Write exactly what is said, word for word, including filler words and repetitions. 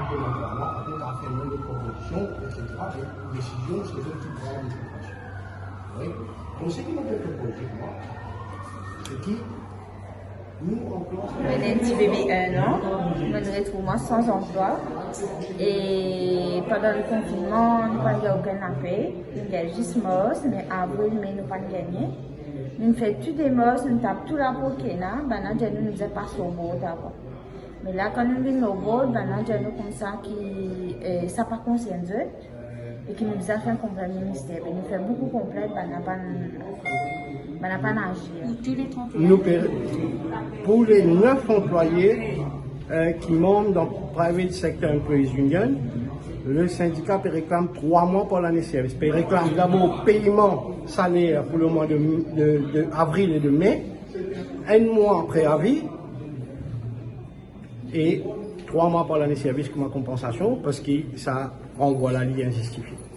Apre, nou fer enn propozision, etsetera, e desizion, se zot ki pran desizion. Wi. Donk, seki mo pe propoze, mwa, se ki nou ankor... Mo ena enn tibebe enn an, mo retrouv mwa san anplwa. E pandan lekonfinnman, nou pa gagn okenn lapey, nou gagn zis mars, me avril, me nou pa gagne. Nou fer tou demars, nou tap tou laport ki ena, bann-la dir nou, nou bizin pas lor bord avan. Me la, kan nou vinn lor bord, bann-la dir nou koumsa ki, eh, sa pa konsern zot, e ki nou bizin fer konplent minister. Be nou fer boukou konplent, bann-la pa, bann-la pa azir. Nou pe, pou le nef anplwaye, eh, ki manm dan Private Sector Employees Union, le sindika pe reklam trwa mwa par lane servis. Pe reklam dabor peyman saler pou lemwa de, de, de avril e de me, enn mwa preavi, e trwa mwa par lane servis kouma konpansasion, parski sa ranvwa la, li inzistifie.